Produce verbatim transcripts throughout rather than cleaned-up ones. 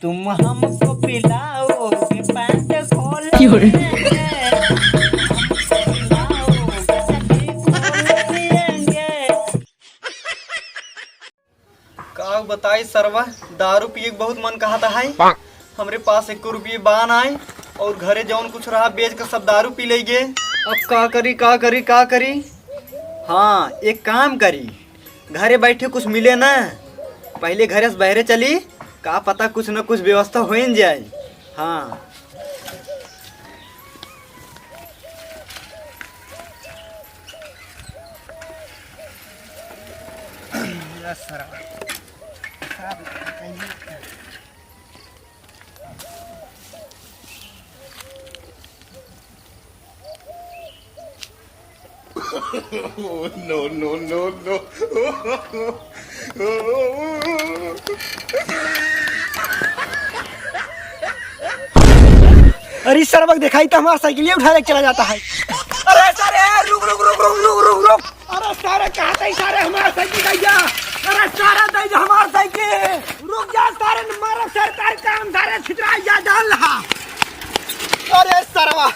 तुम हमको पिलाओगे पैंट खोल क्यों रे? लेंगे, हमको पिलाओगे सभी खोल लेंगे। का बताई सरवा, दारू पिए के बहुत मन कहत है। हमरे पास एको रुपये बा नाई, और घरे जौन कुछ रहा बेच के सब दारू पी लेगे। अब का करी, का करी, का करी? हाँ, एक काम करी, घरे बैठे कुछ मिले ना, पहले घरे से बहरे चली, का पता कुछ न कुछ व्यवस्था होइन जाए। हाँ। No, no, no, no। अरे सरवा के देखाई तो हमार साइकिलिया उठा लेके चला जाता है। अरे सारे, रुक, रुक, रुक। अरे सारे, कहाँ तई सारे हमार साइकिल गइया? अरे सारे, दे जा हमार साइकिल। रुक जा सारे, न मारो सारे, तार काम सारे छितरा जा, जान लहा। अरे सरवा,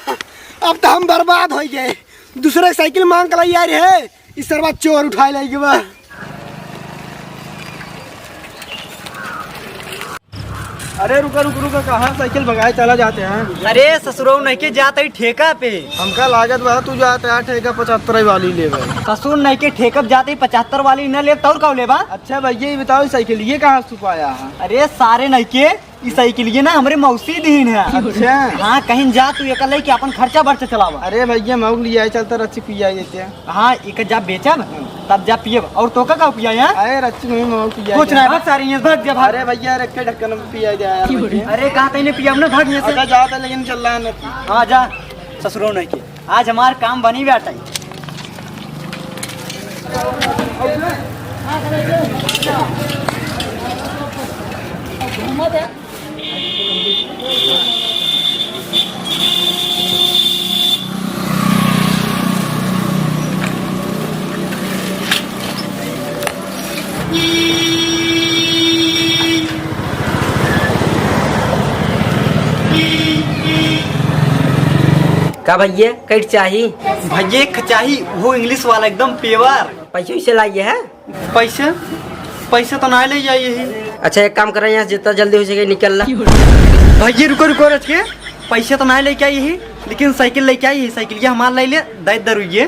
अब तो हम बर्बाद होइ गए। दूसरे के साइकिल मांग के लाई आ रहे हैं, इस सरवा चोर उठाए लाई के बा। अरे रुका, रुक, रुका, कहाँ साइकिल भगाए चला जाते हैं? अरे ससुरो, नहीं के जात ही ठेका पे। हमका लागत बा तू जात है ठेका पचहत्तर वाली लेवे। ससुर, नहीं के ठेका पे जात ही पचहत्तर वाली न लेब, तौर का लेबा? अच्छा भैया, ये बताओ, साइकिल ये कहाँ से पाया है? अरे सारे, नहीं के ई साइकिलिया ना हमरे मौसी दीन है। अच्छा। हाँ, कहीं जा तू एक लइके अपन खर्चा बर्चा चलावा। अरे भैया, मऊ लिया चलता रच्ची पिया देते हैं। हाँ, एक जा बेचब, तब जा पियब। और तोका का पिया है? अरे रच्ची में मऊ पिया कुछ दे। नहीं, भाग सारे, ये भाग जा, भाग। अरे भैया, रख के ढक्कन में पिया दे यार भैया। अरे कहाँ तईने पियब ना, भाग यहाँ से। अच्छा, जाता लेकिन चल रहा है ना। हाँ, जा, ससुरो नहीं के। आज हमार काम बनी बाटे। का भैया, कइट चाही? भैया, एक चाही, वो English वाला, एकदम pure। पैसे वैसे लाइए है? पैसे? पैसे तो ना ले जाइए ही। अच्छा, एक काम करा, यहाँ से जितना जल्दी हो सके निकल ला। भैया, रुको, रुको, रच के। पैसे तो ना लेके आई ही, लेकिन साइकिल लेके आई ही। साइकिल ये हमार ले ले, दाई दरुइये।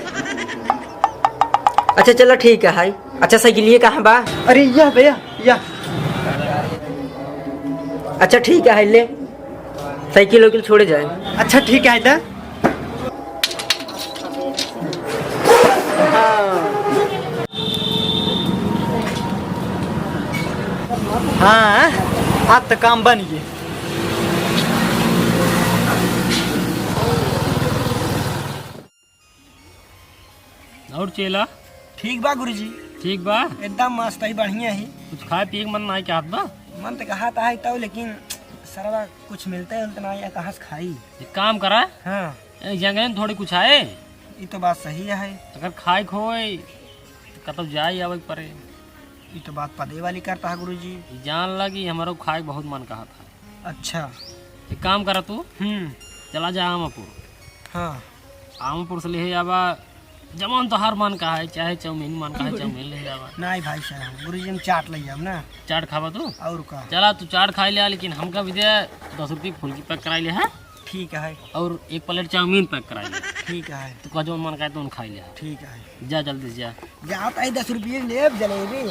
अच्छा चलो ठीक है, हाय। अच्छा साइकिल ये कहाँ बा? अरे यह भैया, यह। अच्छा ठीक है, हाय ले। साइकिल वाइकिल छोड़े जाए। अच्छा ठीक है, हाय ले। हाँ। हाँ, अब तो काम बन गए। और चेला? ठीक बा गुरुजी। ठीक बा? एकदम मस्त ही, बढ़िया ही। कुछ खाए पिए के मन नाई कहत बा? मन तो कहत है तो, लेकिन सरवा कुछ मिलते उलते ना, या कहाँ से खाई? एक काम करा। हाँ। ए, जंगल में थोड़ी कुछ आए। ई तो बात सही है। अगर खाए के होए, तो कतौ जाए आवे के पड़े। ई तो बात पदे वाली करता है गुरुजी। ई जान ला कि हमरो खाए के बहुत मन कहत है। अच्छा। एक काम करा तू, हम्म। चला जा आमपुर। हाँ। आमपुर से ले आवा, जवन तोहार मन कहा है, चाहे चाउमीन मन कहा है, चाउमीन ले आवा। नहीं भाई साहब, गुरुजी हम चाट ले जाब ना। चाट खाबा तू? और का? चला तू चाट खाई ले, लेकिन हमका भी दे दस रुपये की फुल्की pack कराई ले, हाँ? ठीक है। और एक plate चाउमीन pack कराई ले। ठीक है। तू का जवन मन कहा है, तवन खाई ले। ठीक है। जा जल्दी से जा। जात ही दस रुपये लेब जलेबी।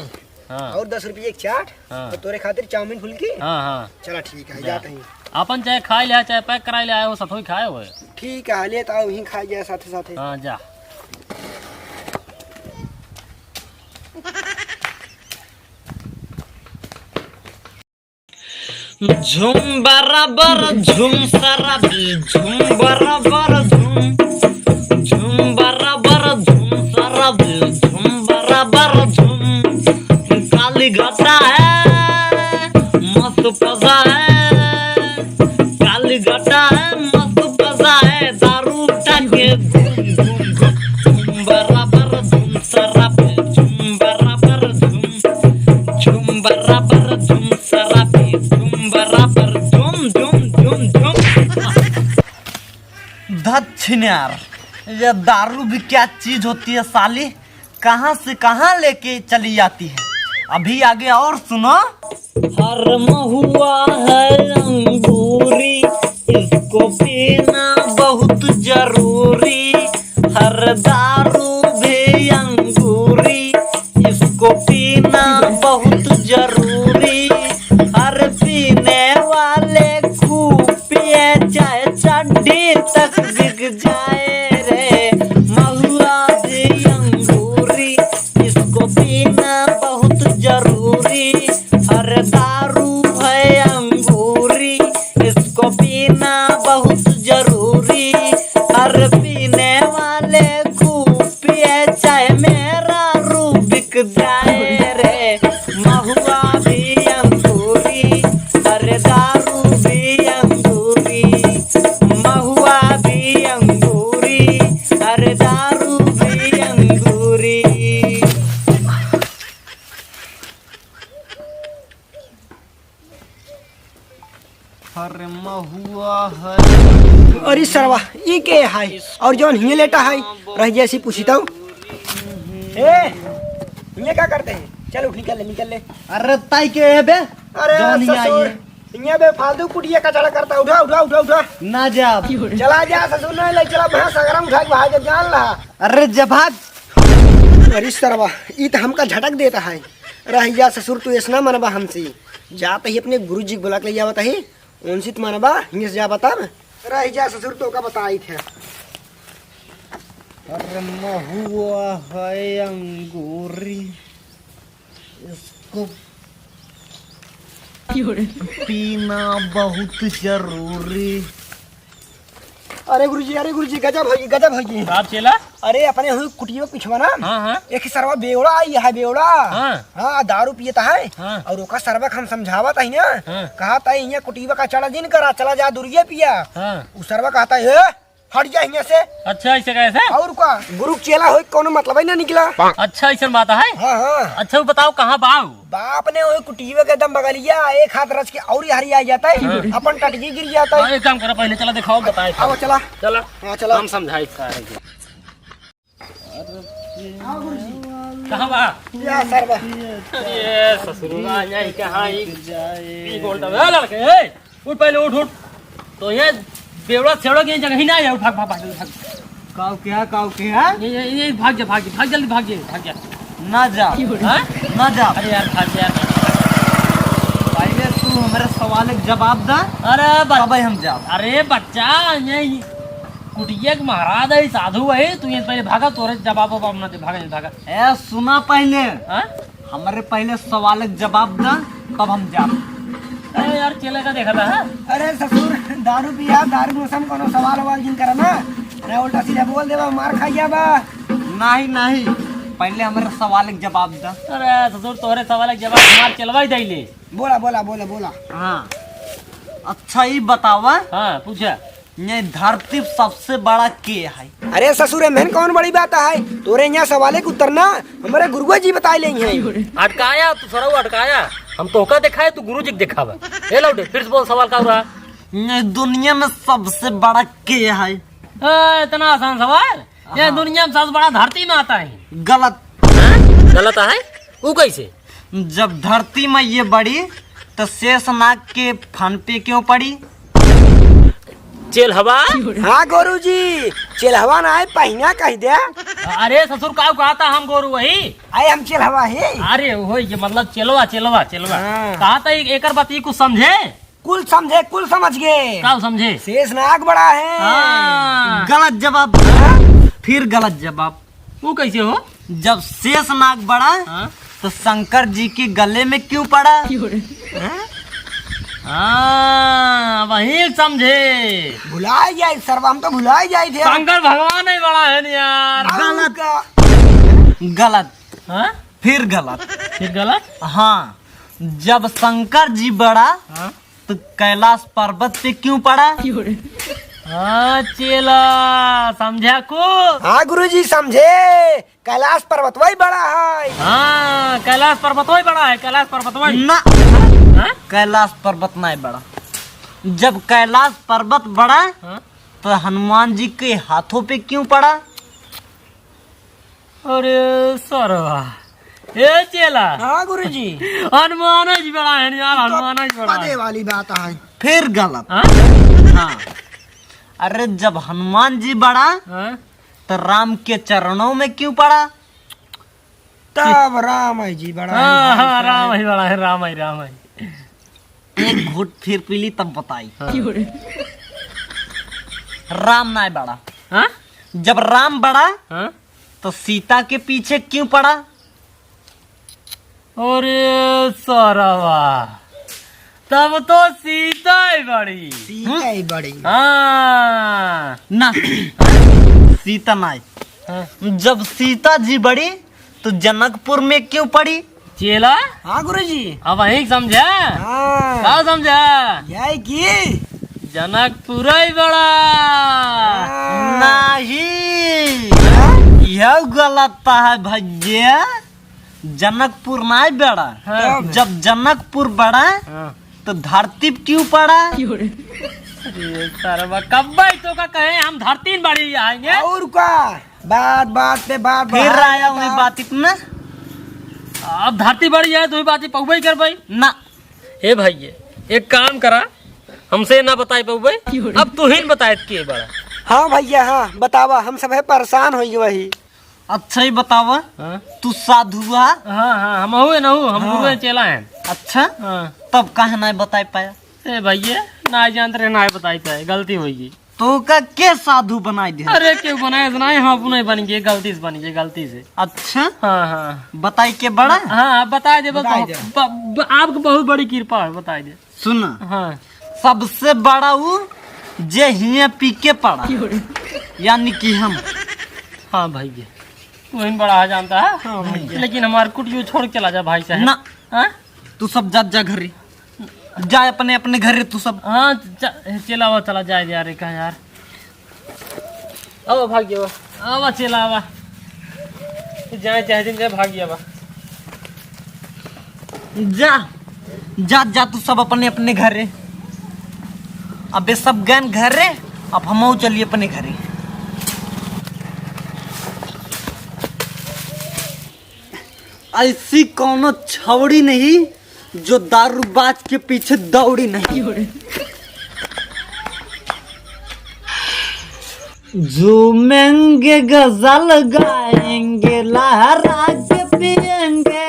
हाँ। और दस रुपये एक चाट। हाँ। और तोरे खातिर चाउमीन फुल्की। हाँ, हाँ। चला ठीक है, जा। जात ही। अपन चाहे खाई ले, चाहे pack कराई ले आए हो, सथोई खाए हो। ठीक है, ले तो आओ, वहीं खाई जाए साथे साथे। हाँ, जा। झूम बराबर झूम शराबी, झूम बराबर झूम, झूम बराबर झूम शराबी, झूम बराबर झूम। काली घटा है, मस्त पजा है, काली घटा है, मस्त पजा है, दारू टाके घूम, घूम, घूम। झूम बराबर झूम शराबी, झूम बराबर झूम, झूम बराबर झूम शराबी, झूम बराबर छिनार, ये दारू भी क्या चीज होती है साली, कहाँ से कहाँ लेके चली आती है। अभी आगे और सुनो। हर महुआ है अंगूरी, इसको पीना बहुत जरूरी। हर दारू भी अंगूरी, इसको पीना बहुत जरूरी। हर पीने वाले खूब पिए, चाहे चड्ढी तक बिक जाए रे। महुआ भी अंगूरी, इसको पीना बहुत जरूरी। हर दारू है अंगूरी, इसको पीना बहुत जरूरी। हर पीने वाले खूब पिए, चाहे मेरा रू बिक जाए रे। महुआ भी अंगूरी, अरे दारू भी अंगूरी। महुआ भी अंगूरी, अरे दारू भी अंगूरी। अरे महुआ है। अरे सरवा, ई के है? और जौन हिये लेटा है, रह जैसी पूछी तो। ए, हिये का करते हैं? चल उठ, निकल ले, निकल ले। अरे ताई के है बे? अरे जौन हिये ससुर, आई है। हिये बे फालतू कुटिया कचड़ा करता। उठा, उठा, उठा, उठा। ना जाब। चला जा ससुर, नहीं ले चला, भैंस अगर हम उठा के भाग जान ला। अरे जब भाग। अरे सरवा, ई तो हमका झटक देता है। रह जा ससुर, तू ऐसना मनबा हमसे। जात ही अपने गुरुजी के बुला के ले जावत ही, उनसे तो मनबा, हिंगे से जाबा तब। रह जा ससुर, तो का बताई थे। अरे महुआ है अंगूरी, इसको पीना बहुत जरूरी। अरे गुरुजी, अरे गुरुजी, गजब होई, गजब होई। बाप चेला? अरे अपने हुई कुटियो पिछवा ना। हाँ, हाँ। एक सरवा बेवड़ा आई है, बेवड़ा। हाँ। हाँ, दारू पियत है। हाँ। और ओका सरवा के हम समझावत है ना। हाँ। कहत है, "यहाँ कुटिया का चढ़ा जिन करा, चला जा दुरिया पिया।" हाँ। उ सरवा कहत है, "ए, हट जा यहाँ से।" अच्छा, ऐसे कैसे? और का? गुरु के चेला होई, कोनो मतलब ही ना निकला। अच्छा, ऐसे बात है? हाँ, हाँ। अच्छा, वो बताओ, कहाँ बाऊ? बाप ने वही कुटीवे के एकदम बगलिया, एक हाथ रच के और ही हरिया जाता है, हाँ। अपन टटकी गिर जाता है। हाँ, एक काम करो, पहले चला दिखाओ, बताए। आओ, चला। चला। हाँ, चला। हम समझाई सारे के। आओ गुरुजी। कहाँ बा? या सर बा। ये ससुरा, यहाँ ही कहाँ ही? पी गोल्ड है लड़के, ए, उठ पहले, उठ, उठ। तो ये बेवड़ा सेवड़ा के जगह ही ना है, उठ, भाग, भाग, भाग, भाग। काऊ क्या, काऊ क्या? ये, ये, ये, भाग जा, भाग जा, भाग, जल्दी भाग जा, भाग जा। ना जा। हाँ? ना जा। अरे यार, भाग जा यार। पहले तू हमारे सवाल के जवाब दा, अरे बच-, तबे हम जाब। अरे बच्चा, ये कुटिया के महाराज है, साधु है, तू ये पहले भागा, तोरे जवाब ववाब ना दे, भागा, भागा। ए, सुना पहले। हाँ? हमरे पहले सवाल के जवाब दा, तब हम जाब। अरे यार, चेला का देखा था, हाँ? अरे ससुर, दारू पिया, दारू नशा में कोनो सवाल ववाल जिन करा ना। अरे उल्टा सीधा बोल देबा, मार खा गया बा। नहीं, नहीं, पहले हमरे सवाल के जवाब दा। अरे ससुर, तोहरे सवाल के जवाब हमार चेलवा ही दे ले। बोला, बोला, बोला, बोला। हाँ, अच्छा, ई बतावा। हाँ, पूछा। ये धरती सबसे बड़ा के है? अरे ससुर, एमन कौन बड़ी बात है? तोरे यहाँ सवाले के उत्तर ना हमरे गुरुआ जी बताए ले हैं। अटकाया तू सरऊ, अटकाया। हम तोहका देखाए, तू गुरु जी के देखावा। ए लौटे, फिर से बोल, सवाल का रहा? ये दुनिया में सबसे बड़ा के है? ए, इतना आसान सवाल? ये हाँ। दुनिया में सबसे बड़ा धरती माता है। गलत। हैं? गलत है? वो कैसे? जब धरती में ये बड़ी, तो शेष नाग के फन पे क्यों पड़ी? चेलहवा? हाँ गुरुजी, चेलहवा ना है, पहिना कह दे। अरे ससुर, का कहता हम गोरू वही? अरे हम चेलहवा है। अरे वही के मतलब चेलवा, चेलवा, चेलवा। हाँ। कहा था एक, एकर बात ये कुछ समझे? कुल समझे, कुल समझ गए। का समझे? शेष नाग बड़ा है। हाँ। गलत जवाब। हाँ? फिर गलत जवाब। वो कैसे हो? जब शेष नाग बड़ा, हाँ? तो शंकर जी के गले में क्यों पड़ा? हाँ? हाँ, वही समझे। भुला जाए सरवा, हम तो भुला जाए थे। शंकर भगवान ही बड़ा है न यार। गलत। का? गलत। हाँ? फिर गलत। फिर गलत? हाँ, जब शंकर जी बड़ा, हाँ? तो कैलाश पर्वत पे क्यों पड़ा? हाँ चेला, समझा को? हाँ गुरुजी समझे, कैलाश पर्वत वही बड़ा है। हाँ, कैलाश पर्वत वही बड़ा है, कैलाश पर्वत वही। ना, हाँ? कैलाश पर्वत नहीं बड़ा। जब कैलाश पर्वत बड़ा, हाँ? तो हनुमान जी के हाथों पे क्यों पड़ा? अरे सरवा, ए चेला। हाँ गुरुजी। हनुमान जी बड़ा है यार, हनुमान जी बड़ा है। पदे वाली बात है। फिर गलत। हाँ? हाँ। अरे जब हनुमान जी बड़ा, हाँ? तो राम के चरणों में क्यों पड़ा? तब राम है जी बड़ा है हाँ, भाई हाँ, साहब। राम है बड़ा है, राम है, राम है। एक घूंट फिर पी ली तब बताई। हाँ। राम नाय बड़ा। हाँ? जब राम बड़ा, हाँ? तो सीता के पीछे क्यों पड़ा? अरे सरवा, तब तो सीता ही बड़ी। सीता ही बड़ी। हाँ। ना, सीता नाय। हाँ। जब सीता जी बड़ी, तो जनकपुर में क्यों पड़ी? चेला? हाँ गुरुजी। अब वही समझा? हाँ। का समझा? यही की? जनकपुर ही बड़ा। हाँ। नहीं। हाँ? यह गलत है भैया। जनकपुर नाय बड़ा। हाँ। जब जनकपुर बड़ा, हाँ। तो धरती पे क्यों पड़ा? अरे सरवा, कब्बे तो का कहे हम धरती में बड़ी आएंगे। और का? बात बात पे बात फिर बढ़ाए आया हूँ जाता। बात इतना। अब धरती बड़ी है, तू ही बात ही पउबे कर भाई। ना। ए भाई, एक काम करा, हमसे ना बताए पउबे, अब तू ही बताए के बड़ा। हाँ भैया, हाँ बतावा, हम सब है परेशान हो गए वही। अच्छा ही बतावा, हाँ? तू साधु हा? हाँ, हाँ, हम हुए ना हूँ, हम हाँ। गुरुए चेला हैं। अच्छा? हाँ। तब काहे ना बताए पाया? ए भैया, ना जानत रहे, ना बताई पाए, गलती होई गई। तो का के साधु बनाई दे? अरे, केहू बनाए से नाहीं, हम अपने बन गए, गलती से बन गए, गलती से। अच्छा? हाँ, हाँ। बताई के बड़ा? हाँ, हाँ, बताई दे, बस बताई हम, दे। ब-, ब-, आपके बहुत बड़ी कृपा है, बताई दे। सुन। हाँ। सबसे बड़ा ऊ जे हियाँ पी के पड़ा, यानी कि हम। हाँ भैया, तू ही बड़ा है जानता है, हाँ भैया। लेकिन हमार कुटियो छोड़ के चला जा भाई साहब। ना। हाँ? तू सब जा, जा घरे। जा अपने, अपने घरे तू सब। हाँ, च-, चला आवा, चला जाए यार, एक यार। आवा, भाग जावा। आवा, चला आवा। जाए चाहे दिन जाए, भाग जावा। जा, जा, जा तू सब अपने, अपने घरे। अबे सब गन घरे, अब हमहू चली अपने घरे। ऐसी कौनो छौड़ी नहीं जो दारूबाज के पीछे दौड़ी नहीं। झूमेंगे गजल गाएंगे, लहरा के पिएंगे।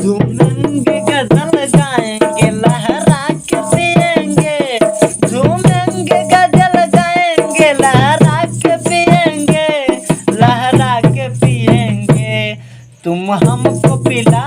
झूमेंगे गजल गाएंगे, लहरा के पिएंगे। झूमेंगे गजल गाएंगे, लहरा के पिएंगे, लहरा के पिएंगे। तुम हमको पिला